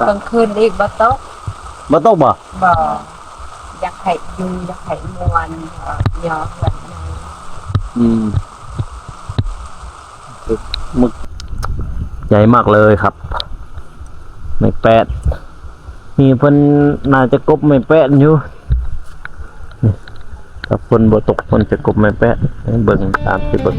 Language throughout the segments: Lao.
ຕອນກາງຄືນອີກບໍ່ຕົກ. ບໍ່ຕົກບໍ່? ບໍ່. ຢາກໃຫ້ຢູ່ ຢາກໃຫ້ມ່ວນ ເອີ່ ຍໍເຮືອນໃໝ່. ອືມ ໝຶກໃຫຍ່ມາກເລີຍຄັບ ໄມ້ແປດ. ນີ້ເພິ່ນໜ້າຈະກົບໄມ້ແປດຢູ່ນີ້. ຖ້າຝົນບໍ່ຕົກ ເພິ່ນຈະກົບໄມ້ແປດໃຫ້ເບິ່ງ ຕາມທີ່ເບິ່ງ.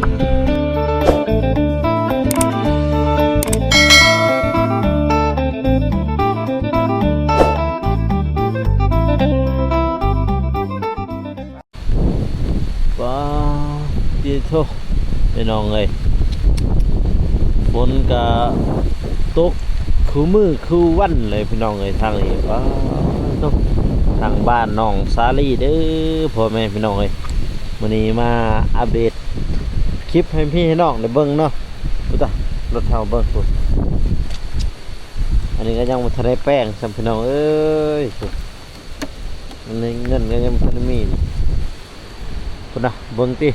ປາດຕິໂທ ພີ່ນ້ອງເອີຍ ຝົນກະຕົກຄູ່ມື້ຄູ່ວັນເລີຍ ພີ່ນ້ອງເອີຍ. ທາງນີ້ ປາດໂທ ທາງບ້ານໜອງສາລີເດີ້ ພໍ່ແມ່ພີ່ນ້ອງເອີຍ. ມື້ນີ້ມາອັບເດດຄລິບໃຫ້ພີ່ໃຫ້ນ້ອງໄດ້ເບິ່ງເນາະ. ພຸ້ນຕາ ລົດເຮົາເບິ່ງພຸ້ນ ອັນນີ້ກໍຍັງບໍ່ທັນໄດ້ແປງຊ້ຳ ພີ່ນ້ອງເອີຍ. ອັນນີ້ເງິນກໍຍັງບໍ່ທັນໄດ້ມີ. ພຸ້ນນະ ເບິ່ງຕິ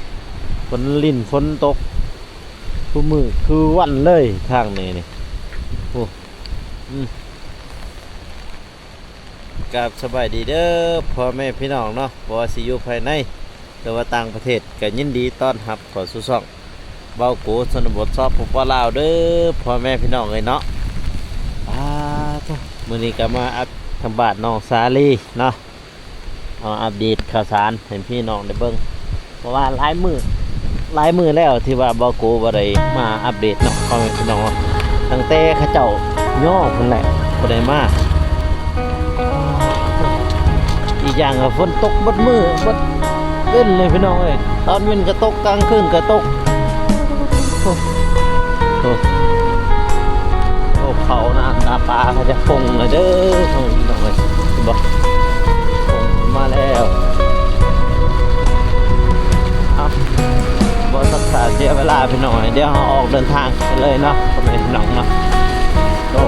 ຝົນລິນຝົນຕົກຄູ່ມື້ຄູ່ວັນເລີຍທາງນີ້ນີ້. ໂອ້ ອືມ ກາບສະບາຍດີເດີ້ ພໍ່ແມ່ພີ່ນ້ອງເນາະ ບໍ່ວ່າຊິຢູ່ພາຍໃນ ຫຼືວ່າຕ່າງປະເທດ ກໍຍິນດີຕ້ອນຮັບເຂົ້າສູ່ຊ່ອງ ເບົາໂກຊົນນະບົດ ສປປ ລາວ ເດີ້ ພໍ່ແມ່ພີ່ນ້ອງເອີຍເນາະ. ອາ ໂທ້ ມື້ນີ້ກໍມາອັບທາງບ້ານໜອງສາລີເນາະ ເອົາອັບເດດຂ່າວສານໃຫ້ພີ່ນ້ອງໄດ້ເບິ່ງ ເພາະວ່າຫຼາຍມື້ ຫຼາຍມື້ແລ້ວທີ່ວ່າເບົາໂກບໍ່ໄດ້ມາອັບເດດເນາະ ພໍ່ແມ່ພີ່ນ້ອງເນາະ. ຕັ້ງແຕ່ເຂົາເຈົ້າຍໍພຸ້ນແຫຼະ ບໍ່ໄດ້ມາ. ອີກຢ່າງກໍຝົນຕົກເບິດມື້ເບິດເວັນເລີຍ ພີ່ນ້ອງເອີຍ. ຕອນເວັນກໍຕົກ ກາງຄືນກໍຕົກ. ໂອ້ ໂອ້ ໂອ້ ເຂົ້ານາ ນາປາເຂົາຈະປົງແລ້ວເດີ້ ພີ່ນ້ອງເອີຍ. ເຫັນບໍ່? ປົງມາແລ້ວ. ເອົາ ບໍ່ຊັກຊ້າເສຍເວລາ ພີ່ນ້ອງເອີຍ. ດຽວເຮົາອອກເດີນທາງກັນເລີຍເນາະ ພໍ່ແມ່ພີ່ນ້ອງເນາະ. ໂອ້.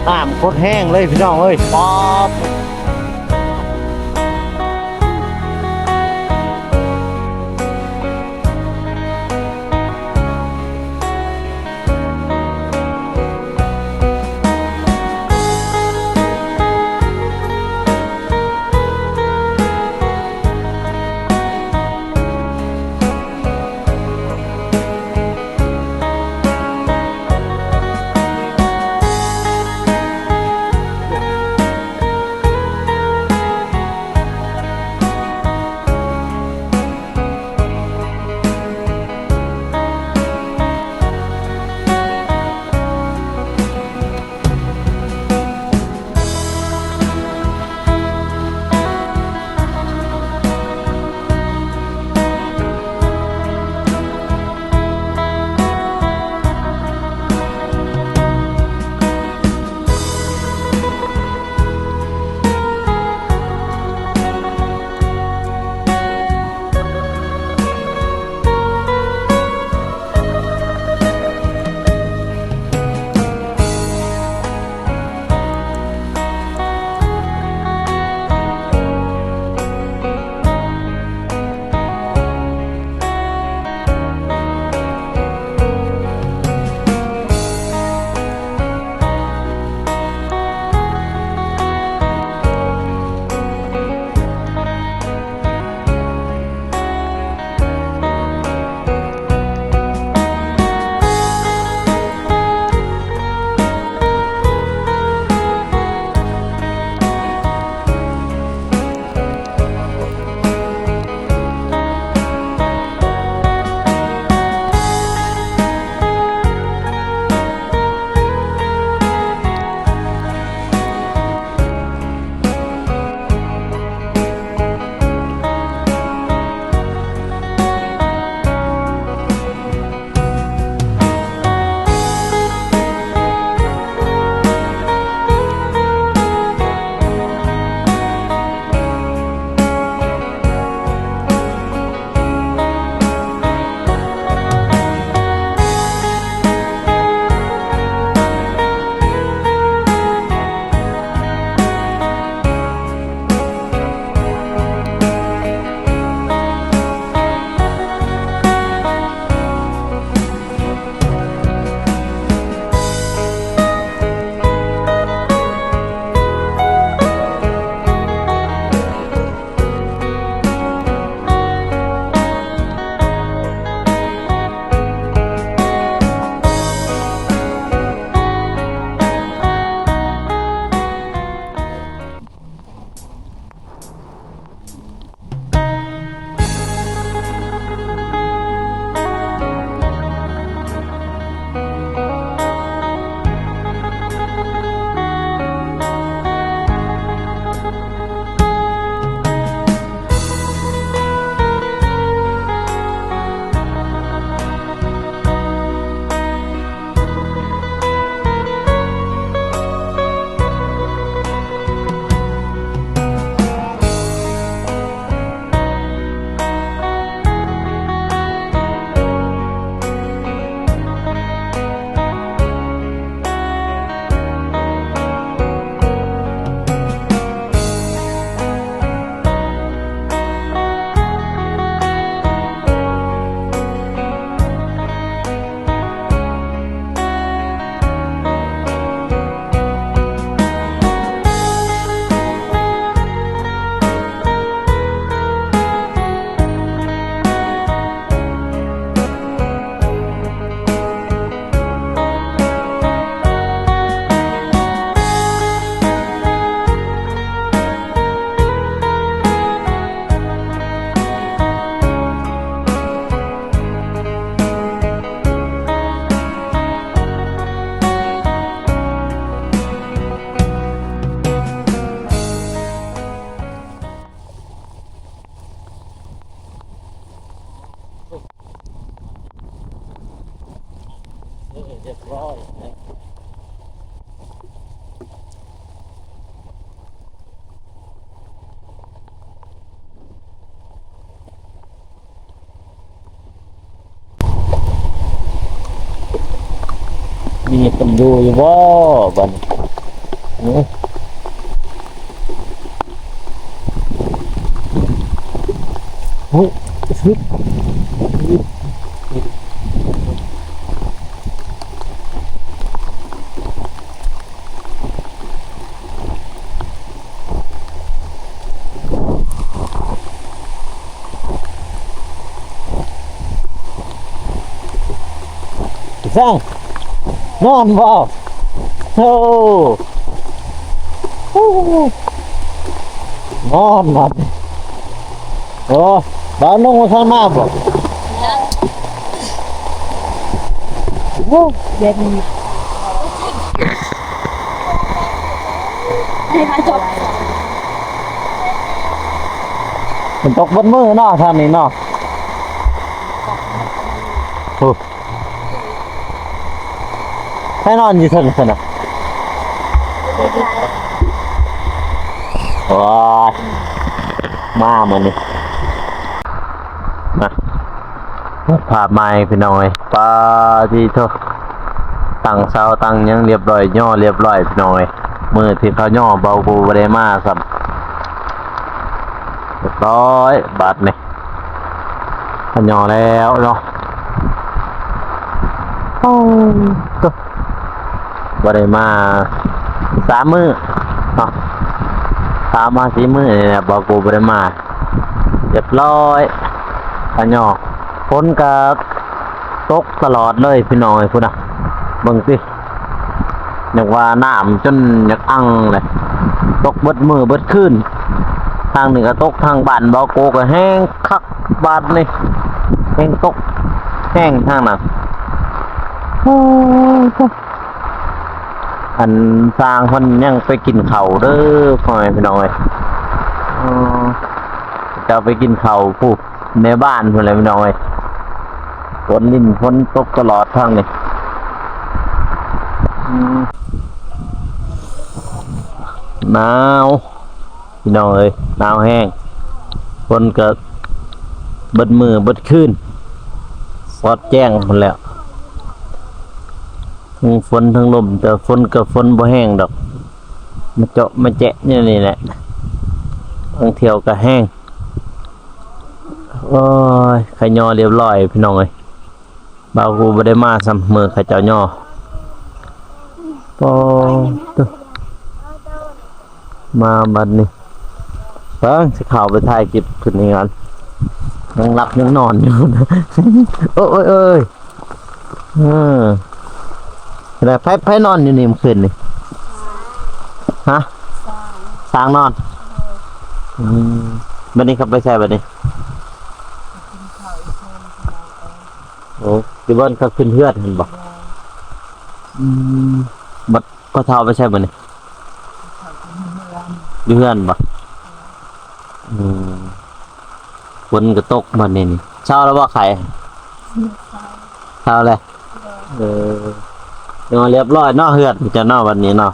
ນ້ຳໂຄດແຮງເລີຍ ພີ່ນ້ອງເອີຍ. ປາດ. ໂ ຮຽບຮ້ອຍນະ. ມີຄົນຢູ່ຢູ່ບໍ່ບັດນີ້? ໂອ້ຍ ຊຶບ ຊຶບ. ຊ່າງ ນອນບໍ່? ໂອ້ ນອນບັດນີ້. ໂອ້ ບ່າວນົງມາທາງໜ້າບໍ່? ໂອ້ ເຢັນ ເຫັນຈົບ ມັນຕົກເບິດມື້ເນາະ ທາງນີ້ເນາະ. ໂອ້ ໃຜນອນຢູ່ເທິງຊັ້ນນະ? ໂອ້ຍ ມາມື້ນີ້ ມາ ພາບໃໝ່ພີ່ນ້ອງເອີຍ. ປາຕິໂທ ຕັ້ງເສົາຕັ້ງຫຍັງລຽບຮ້ອຍ ຍໍລຽບຮ້ອຍພີ່ນ້ອງເອີຍ. ມື້ທີ່ເຂົາຍໍ ເບົາກູບໍ່ໄດ້ມາຊ້ຳ. ລຽບຮ້ອຍບາດນີ້ ເຂົາຍໍແລ້ວເນາະ. ໂອ້ ໂທ້ ບໍ່ໄດ້ມາສາມມື້ເນາະ ສາມມາສີ່ມື້ນີ້ແຫຼະ ເບົາກູບໍ່ໄດ້ມາ. ລຽບຮ້ອຍ ຂະຫຍໍ້ ຝົນກະຕົກຕະຫຼອດເລີຍພີ່ນ້ອງເອີຍ. ພຸ້ນນະ ເບິ່ງຕິ ຍັງວ່ານ້ຳຈົນຢາກອັ່ງເລີຍ ຕົກເບິດມື້ເບິດຄືນ. ທາງນີ້ກະຕົກ ທາງບ້ານເບົາໂກກະແຮງຄັກບາດນີ້ ແຮງຕົກແຮງທາງນັ້ນ. ໂອ້ ອັນຊ່າງເພິ່ນຍັງໄປກິນເຂົ້າເດີ ພໍ່ແມ່ພີ່ນ້ອງເອີຍ. ເອີ ເຈົ້າໄປກິນເຂົ້າພຸ້ນ ໃນບ້ານພຸ້ນແຫຼະພີ່ນ້ອງເອີຍ. ຝົນລິນຝົນຕົກຕະຫຼອດທາງນີ້ ອືມ ໜາວ ພີ່ນ້ອງເອີຍ ໜາວແຮງ. ຝົນກະເບິດມື້ເບິດຄືນ ສອດແຈ້ງພຸ້ນແຫຼະ ທັງຝົນທັງລົມ. ແຕ່ຝົນກະຝົນບໍ່ແຮງດອກ ມາເຈາະມາແຈະຢູ່ນີ້ແຫຼະ ບາງເທື່ອກະແຮງ. ໂອ້ຍ ຂະຫຍໍ້ລຽບຮ້ອຍພີ່ນ້ອງເອີຍ. ບ່າວກູບໍ່ໄດ້ມາຊ້ຳ ມື້ເຂົາເຈົ້າຍໍ. ໂອ້ ມາບັດນີ້ ເບິ່ງ ຊິເຂົ້າໄປຖ່າຍຄລິບຂຶ້ນນີ້ກ່ອນ ຍັງຫຼັບຍັງນອນຢູ່. ໂອ້ຍ ໂອ້ຍ ເອີ ແລ້ວໃຜ ໃຜນອນຢູ່ນີ້ມື້ຄືນນີ້? ຮະ? ຊ່າງ ຊ່າງນອນ. ເອີ ອືມ ບັດນີ້ເຂົາໄປໃສບັດນີ້? ກິນເຂົ້າອີກເພິ່ນ ໂອ້ ຢູ່ບ່ອນເຂົາຂຶ້ນເຮືອນຫັ້ນບໍ? ອືມ ບັດພໍ່ເຖົ້າໄປໃສບັດນີ້? ຢູ່ເຮືອນບໍ? ອືມ ຝົນກະຕົກບັດນີ້. ເຊົາແລ້ວບໍ່ໄຂ້? ເຊົາແລ້ວ. ເອີ ຍັງລຽບຮ້ອຍເນາະ ເຮືອນເຈົ້າເນາະ ບັດນີ້ເນາະ.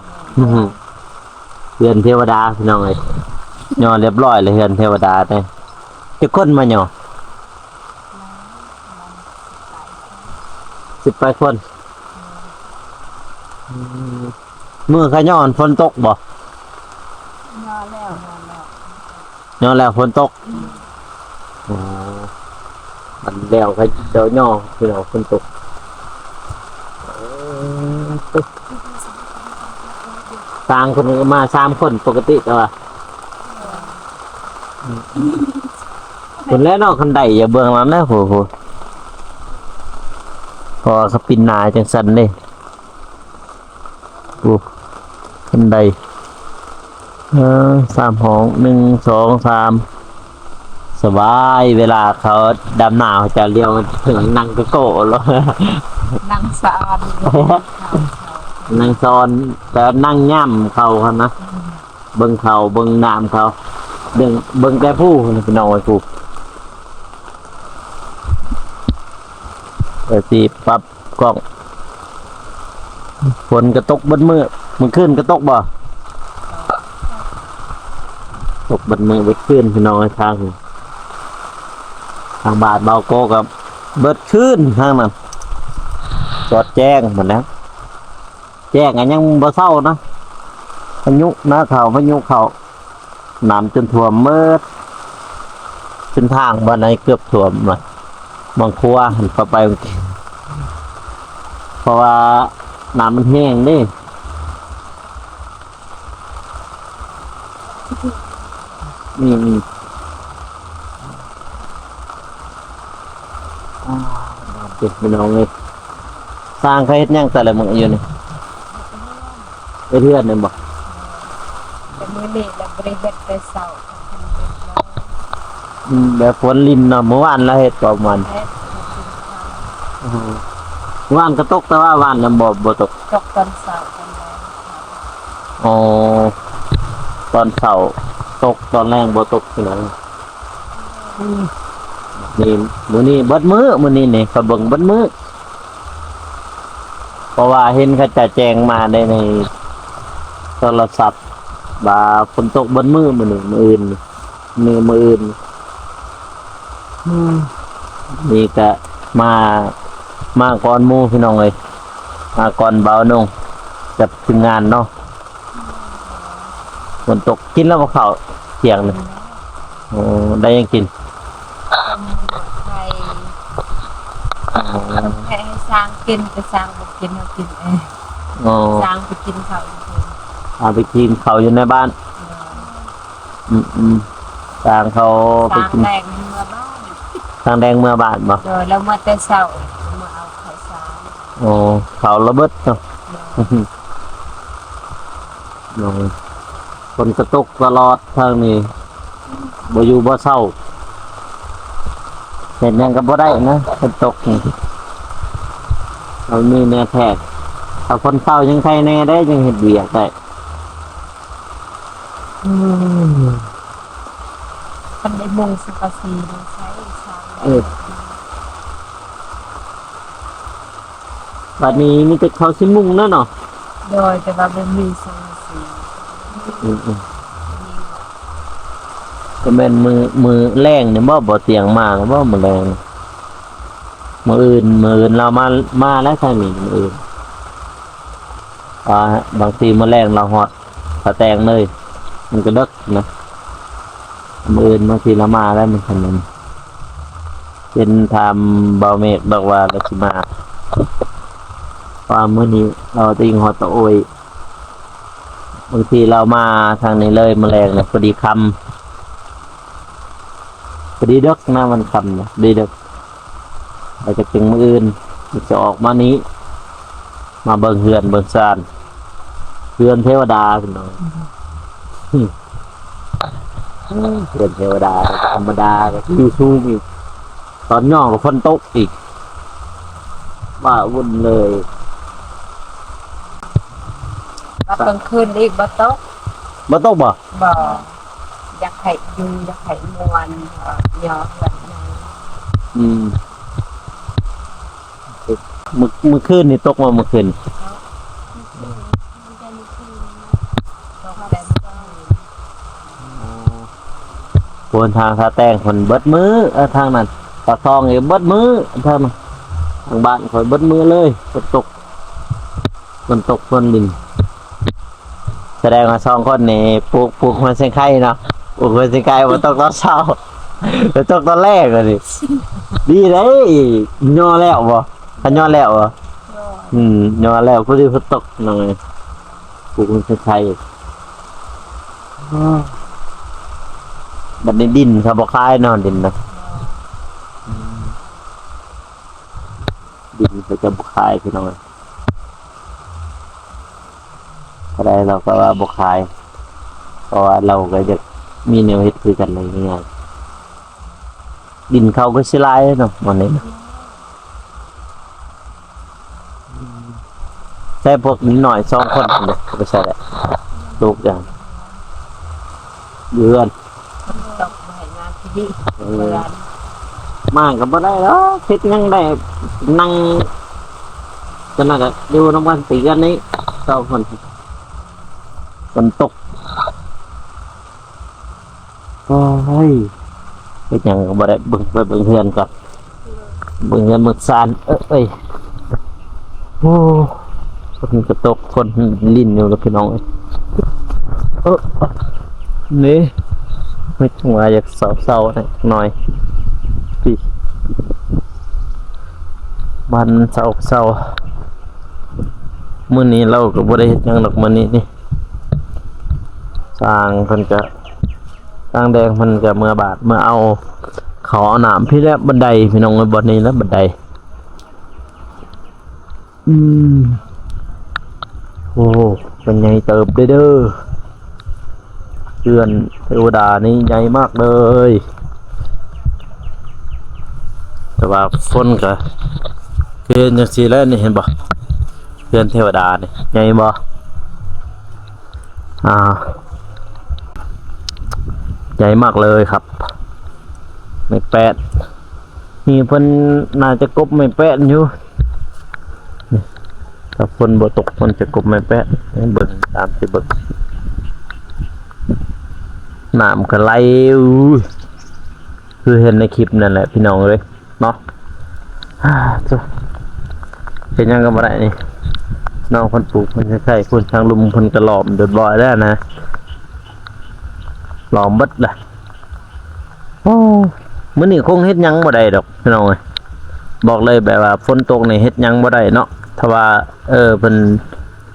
ເຮືອນເທວະດາພີ່ນ້ອງເອີຍ ຍໍລຽບຮ້ອຍເລີຍ ເຮືອນເທວະດາເດ້. ຈັກຄົນມາຍໍ? ສິບປາຍຄົນ. ອືມ ມື້ຂະຫຍໍ້ຫັ້ນຝົນຕົກບໍ່? ຍໍແລ້ວ ຍໍແລ້ວ ຝົນຕົກ. ໂອ້ ມັນແລ້ວກະເຈົ້າຍໍ ພີ່ນ້ອງ ຝົນຕົກ. ເອີ ຕ່າງຄົນກະມາສາມຄົນປົກກະຕິແຕ່ວ່າ ພຸ້ນແຫຼະເນາະ ຄັນໄດຢູ່ເບື້ອງຫຼັງນະ ໂຫ ໂຫ ເພາະວ່າເຂົາປິ່ນໜ້າຈັ່ງຊັ້ນເດ້. ໂອ້ ຄັນໄດ ເອີ ສາມຫ້ອງ ໜຶ່ງ ສອງ ສາມ ສະບາຍ. ເວລາເຂົາດຳນາ ເຂົາຈະລ້ຽວມາເຖິງ ນັ່ງກະໂກ້ໂລດ ນັ່ງສອນ ນັ່ງສອນ ແຕ່ນັ່ງຍ່ຳເຂົາຫັ້ນນະ. ເບິ່ງເຂົາ ເບິ່ງນ້ຳເຂົາ ເບິ່ງ ເບິ່ງແຕ່ພູ້ພຸ້ນ ພີ່ນ້ອງເອີຍ ພູ້. ເອີ ຊິປັບກ້ອງ ຝົນກໍຕົກເບິດມື້ ມື້ຄືນກໍຕົກບໍ່? ຕົກເບິດມື້ເບິດຄືນ ພີ່ນ້ອງເອີຍ. ທາງ ທາງບ້ານເບົາໂກກໍເບິດຄືນທາງນັ້ນ ຈອດແຈ້ງໝົດແລ້ວ. ແຈ້ງກໍຍັງບໍ່ເຊົານະ ພາຍຸນະເຂົ້າ ພາຍຸເຂົ້າ ນ້ຳຈົນຖ້ວມໝົດ ເສັ້ນທາງບ່ອນໃດເກືອບຖ້ວມ ບາງຄົວຫັ້ນເຂົ້າໄປ ເພາະວ່ານ້ຳມັນແຮງເດ້. ອືມ ອາ ເປັນ ພີ່ນ້ອງເອີຍ ຊ່າງເຂົາເຮັດຫຍັງແຕ່ລະມື້ຢູ່ນີ້? ເຮັດເຮືອນແມ່ນບໍ່? ແຕ່ມື້ນີ້ລະບໍ່ໄດ້ເຮັດແຕ່ເຊົ້າ. ອືມ ແບບຝົນລິນເນາະ ມື້ວານລະເຮັດບໍ່? ມື້ວານ ເຮັດ ອືມ ມື້ວານກໍຕົກ ແຕ່ວ່າວານນະບໍ່ ບໍ່ຕົກ ຕົກຕອນເຊົ້າຕອນແລງ. ອໍ ຕອນເຊົ້າຕົກ ຕອນແລງບໍ່ຕົກ ພີ່ນ້ອງ. ນີ້ ມື້ນີ້ເບິດມື້ ມື້ນີ້ນີ້ ຂ້ອຍເບິ່ງເບິດມື້ ເພາະວ່າເຫັນເຂົາເຈົ້າແຈ້ງມາໃນ ໃນໂທລະສັບວ່າຝົນຕົກເບິດມື້ມື້ນີ້ ມື້ອື່ນ ມື້ ມື້ອື່ນ. ອືມ ນີ້ກະມາ ມາກ່ອນໝູ່ ພີ່ນ້ອງເອີຍ ມາກ່ອນບ່າວນົງກັບທີມງານເນາະ. ຝົນຕົກ ກິນແລ້ວບໍ່ເຂົ້າທ່ຽງນີ້? ໂອ້ ໄດ້ຫຍັງກິນ? ຕົ້ມໄຂ່ ອໍ ແພະໃຫ້ຊ້າງກິນ ແຕ່ຊ້າງບໍ່ກິນ ເຮົາກິນເອງ. ອໍ ຊ້າງໄປກິນເຂົ້າຢູ່ເທິງ ເອົາໄປກິນເຂົ້າຢູ່ໃນບ້ານ. ອືມໆ ຊ້າງເຂົາໄປກິນ ຊ້າງແດງເມືອບ້ານ ຊ້າງແດງເມືອບ້ານບໍ່? ໂດຍ ລາວເມືອແຕ່ເຊົ້າ ເມືອເອົາເຂົ້າສານ. ອໍ ເຂົ້າລະເບິດເນາະ. ໂດຍ ໂດຍ ຝົນກະຕົກຕະຫຼອດທາງນີ້ ບໍ່ຢູ່ບໍ່ເຊົາ ເຮັດຫຍັງກໍບໍ່ໄດ້ນະ ຝົນຕົກນີ້ ເຮົາມີແນວແທກ. ຖ້າຝົນເຊົາຍັງໄຄແດ່ໄດ໋ ຍັງເຮັດວຽກໄດ້. ອືມ ຄັນໄດ້ມຸງສັງກະສີນີ້ໃຊ້ຊ່າງໄດ້. ເອີ ບັດນີ້ມີແຕ່ເຂົາຊິມຸງແລ້ວເນາະ. ໂດຍ ແຕ່ວ່າບໍ່ມີສັງກະສີ. ອືມໆ ບໍ່ມີເນາະ. ກໍແມ່ນມື້ ມື້ແລງນີ້ບໍ່ ບໍ່ຕຽງມາແລ້ວບໍ່ ມື້ແລງ? ມື້ອື່ນ ມື້ອື່ນລາວມາ ມາແລ້ວຊະນີ້ ມື້ອື່ນ. ອ່າ ບາງທີມື້ແລງລາວຮອດ ສະແຕງເລີຍ ມັນກໍເດິກນະ. ມື້ອື່ນບາງທີລາວມາແລ້ວ ມັນກໍແມ່ນ ເປັນຖາມບ່າວເມກດອກວ່າລາວຊິມາ ວ່າມື້ນີ້ລາວຈະອີງຮອດຕະໂອ້ຍ. ບາງທີລາວມາທາງນີ້ເລີຍ ມື້ແລງນະ ພໍດີຄ່ຳ ພໍດີເດິກນະ ມັນຄ່ຳນະ ພໍດີເດິກ. ແລ້ວກໍຈຶ່ງມື້ອື່ນຈະອອກມານີ້ ມາເບິ່ງເຮືອນເບິ່ງຊານ ເຮືອນເທວະດາ ພີ່ນ້ອງ. ເຮືອນເທວະດາ ທຳມະດາກໍຢູ່ສູງອີກ ຕອນຫຍໍ້ກໍຝົນຕົກອີກ ວ້າວຸ່ນເລີຍ. ວ່າກາງຄືນອີກບໍ່ຕົກ? ບໍ່ຕົກບໍ່? ບໍ່. ຢາກໃຫ້ຢູ່ ຢາກໃຫ້ມ່ວນ ເອີ່ ຍໍເຮືອນໃໝ່. ອືມ ມື້ ມື້ຄືນນີ້ຕົກບໍ່ ມື້ຄືນ? ຕົກແຕ່ມື້ຄືນ ຕົກແຕ່ມື້ຄືນ. ໂອ້ ໂພນທາງທ່າແຕງເພິ່ນເບິດມື້ ເອີ ທາງນັ້ນ ປາກຊ່ອງອີກເບິດມື້ ທາງນັ້ນ ທາງບ້ານຂ້ອຍເບິດມື້ເລີຍ ຝົນຕົກ ຝົນຕົກຝົນລິນ. ສະແດງວ່າສອງຄົນນີ້ປູກ ປູກຮວຍເຊງໄຄເນາະ ປູກຮວຍເຊງໄຄບໍ່ຕົກຕອນເຊົ້າ ໄປຕົກຕອນແລງວ່ານີ້. ດີເດ້ ຍໍແລ້ວບໍ່? ຄັນຍໍແລ້ວບໍ່? ຍໍ ອືມ ຍໍແລ້ວ ພໍດີຝົນຕົກໜ້ອຍ ປູກຮວຍເຊງໄຄ. ບັດນີ້ດິນເຂົາບໍ່ຂາຍເນາະ ດິນນະ ດິນເຂົາຈະບໍ່ຂາຍ ພີ່ນ້ອງ. ເທົ່າໃດລາວກໍວ່າບໍ່ຂາຍ ເພາະວ່າລາວກໍຢາກມີແນວເຮັດຄືກັນ ງ່າຍໆ ດິນເຂົາກໍຊິຫຼາຍເນາະ ໝ່ອງນີ້ນະ. ໃຊ້ພວກນ້ອຍສອງຄົນເດ້ ໄປໃສ່ໄດ້ ລູກຢ່າງ ຢູ່ເຮືອນ ຝົນຕົກບໍ່ໃຫ້ງາມທີ່ດີ ເອີ ເບື່ອ ມາກໍບໍ່ໄດ້ດອກ ເຮັດຫຍັງໄດ້ ນັ່ງ ຕອນນັ້ນກໍຢູ່ນຳກັນ ຕີກັນນີ້ ສອງຄົນ ຝົນຕົກ. ໂອ້ຍ ເຮັດຫຍັງກໍບໍ່ໄດ້ ເບິ່ງ ໄປເບິ່ງເຮືອນກ່ອນ ເບິ່ງເຮືອນເບິ່ງຊານ. ເອີ ເອີຍ ໂອ້ ຝົນກໍຕົກ ຝົນຫຼິ້ນຢູ່ລະພີ່ນ້ອງເອີຍ. ເອີ ນີ້ ມີຈັງຫວະຢາກເຊົາໆ ໜ້ອຍ ນີ້ ມັນເຊົາໆ. ມື້ນີ້ລາວກໍບໍ່ໄດ້ເຮັດຫຍັງດອກ ມື້ນີ້ນີ້ ຊ່າງເພິ່ນກະ ຊ່າງແດງເພິ່ນກະເມືອບາດ ເມືອເອົາເຂົ້າເອົານ້ຳ. ພີ້ແຫຼະບັນໄດພີ່ນ້ອງເອີຍ ບ່ອນນີ້ແຫຼະບັນໄດ. ອືມ ໂອ້ ມັນໃຫຍ່ເຕີບເດີ້ ເຮືອນເທວະດານີ້ໃຫຍ່ມາກເລີຍ. ແຕ່ວ່າຝົນກະຄືເຮັດຈັ່ງຊີ້ແຫຼະນີ້ ເຫັນບໍ່ ເຮືອນເທວະດານີ້ໃຫຍ່ບໍ່? ອ່າ ໃຫຍ່ມາກເລີຍຄັບ ໄມ້ແປ້ນ. ນີ້ເພິ່ນໜ້າຈະກົບໄມ້ແປ້ນຢູ່ ນີ້ ຖ້າຝົນບໍ່ຕົກເພິ່ນຈະກົບໄມ້ແປ້ນ. ໃຫ້ເບິ່ງ ຕາມທີ່ເບິ່ງ ນ້ຳກໍໄຫຼ ອຸ້ຍ ຄືເຫັນໃນຄລິບນັ້ນແຫຼະພີ່ນ້ອງເອີຍເນາະ. ອ່າ ໂທ້ ເຮັດຫຍັງກໍບໍ່ໄດ້ນີ້ ນ້ອງເພິ່ນປູກ ເພິ່ນໃຊ້ ພຸ້ນທາງລຸ່ມເພິ່ນກໍລ້ອມຮຽບຮ້ອຍແລ້ວນະ ລ້ອມເບິດລະ. ໂອ້ ມື້ນີ້ຄົງເຮັດຫຍັງບໍ່ໄດ້ດອກພີ່ນ້ອງເອີຍ ບອກເລີຍ ແບບວ່າຝົນຕົກນີ້ເຮັດຫຍັງບໍ່ໄດ້ເນາະ. ຖ້າວ່າ ເອີ ເພິ່ນ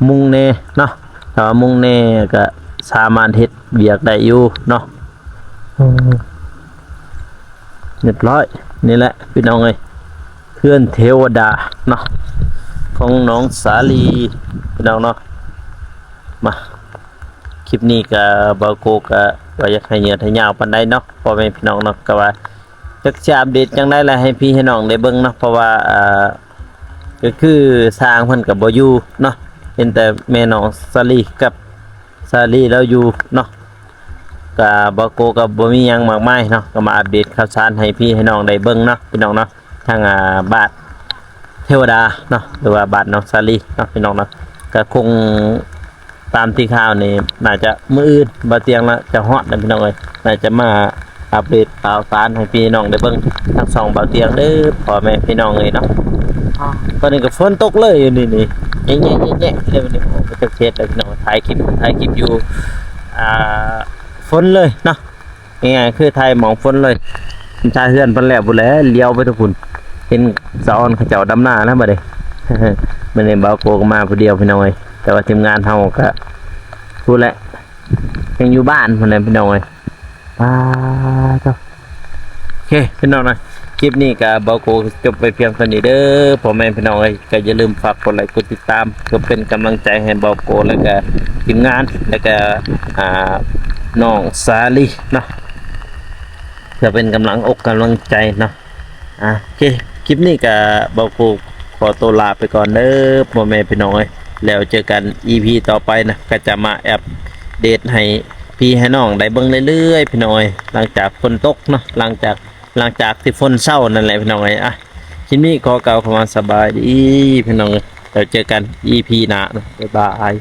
ມຸງແດ່ເນາະ ຖ້າວ່າມຸງແດ່ກໍສາມາດເຮັດວຽກໄດ້ຢູ່ເນາະ. ຮຽບຮ້ອຍ ນີ້ແຫຼະພີ່ນ້ອງເອີຍ ເຮືອນເທວະດາເນາະ ຂອງນ້ອງສາລີ ພີ່ນ້ອງເນາະ. ມາ ຄລິບນີ້ກະ ບ່າວໂກກະບໍ່ຢາກໃຫ້ຍືດໃຫ້ຍາວປານໃດເນາະ ພໍ່ແມ່ພີ່ນ້ອງເນາະ ກະວ່າຈັກຊິອັບເດດຈັ່ງໃດລະ ໃຫ້ພີ່ໃຫ້ນ້ອງໄດ້ເບິ່ງເນາະ. ເພາະວ່າ ເອີ ກໍຄືຊ່າງເພິ່ນກໍບໍ່ຢູ່ເນາະ ເຫັນແຕ່ແມ່ນ້ອງສາລີກັບສາລີລາວຢູ່ເນາະ. ກະບ່າວໂກກໍບໍ່ມີຫຍັງມາກມາຍເນາະ ກໍມາອັບເດດຂ່າວສານໃຫ້ພີ່ໃຫ້ນ້ອງໄດ້ເບິ່ງເນາະ ພີ່ນ້ອງເນາະ. ທາງ ອ່າ ບ້ານເທວະດາເນາະ ຫຼືວ່າບ້ານນ້ອງສາລີເນາະ ພີ່ນ້ອງເນາະ. ກໍຄົງຕາມທີ່ຂ່າວນີ້ ໜ້າຈະມື້ອື່ນບ່າວຕຽງລະຈະຮອດນະ ພີ່ນ້ອງເອີຍ ໜ້າຈະມາອັບເດດຂ່າວສານໃຫ້ພີ່ນ້ອງໄດ້ເບິ່ງ ທາງຊ່ອງບ່າວຕຽງເດີ້ ພໍ່ແມ່ພີ່ນ້ອງເອີຍເນາະ. ຕອນນີ້ກໍຝົນຕົກເລີຍຢູ່ນີ້ ນີ້ ແຍະໆໆໆ ເລີຍນີ້. ໂອ້ ໄປຈັກເຂດແລ້ວ ພີ່ນ້ອງ ຖ່າຍຄລິບ ຖ່າຍຄລິບຢູ່ ອ່າ ຝົນເລີຍເນາະ. ງ່າຍໆ ຄືຖ່າຍໝ່ອງຝົນເລີຍ ຖ່າຍເຮືອນເພິ່ນແລ້ວພຸ້ນແຫຼະ ຫຼຽວໄປທາງພຸ້ນ ເຫັນສາວອອນເຂົາເຈົ້າດຳນາແລ້ວບັດນີ້. ມື້ນີ້ບ່າວໂກກໍມາຜູ້ດຽວ ພີ່ນ້ອງເອີຍ ແຕ່ວ່າທີມງານເຮົາກໍພຸ້ນແຫຼະ ຍັງຢູ່ບ້ານພຸ້ນແຫຼະ ພີ່ນ້ອງເອີຍ. ປາດໂທ້ ໂອເຄ ພີ່ນ້ອງເນາະ ຄລິບນີ້ກໍບ່າວໂກຈົບໄວ້ພຽງເທົ່ານີ້ເດີ້ ພໍ່ແມ່ພີ່ນ້ອງເອີຍ. ກໍຢ່າລືມຝາກກົດໄລກົດຕິດຕາມ ເພື່ອເປັນກຳລັງໃຈໃຫ້ບ່າວໂກ ແລະກະທີມງານ ແລະກະ ອ່າ ນ້ອງສາລີເນາະ ເພື່ອເປັນກຳລັງອົກກຳລັງໃຈເນາະ. ອ່າ ໂອເຄ ຄລິບນີ້ກະບ່າວໂກຂໍໂຕລາໄປກ່ອນເດີ້ ພໍ່ແມ່ພີ່ນ້ອງເອີຍ. ແລ້ວເຈີກັນອີພີຕໍ່ໄປນະ ກະຈະມາອັບເດດໃຫ້ພີ່ໃຫ້ນ້ອງໄດ້ເບິ່ງເລື້ອຍໆ ພີ່ນ້ອງເອີຍ. ຫຼັງຈາກຝົນຕົກເນາະ ຫຼັງຈາກ ຫຼັງຈາກທີ່ຝົນເຊົານັ້ນແຫຼະ ພີ່ນ້ອງເອີຍ. ອ່ະ ຄລິບນີ້ຂໍກ່າວຄຳວ່າສະບາຍດີ ພີ່ນ້ອງເອີຍ. ແລ້ວເຈີກັນອີພີໜ້າເນາະ ບາຍບາຍ.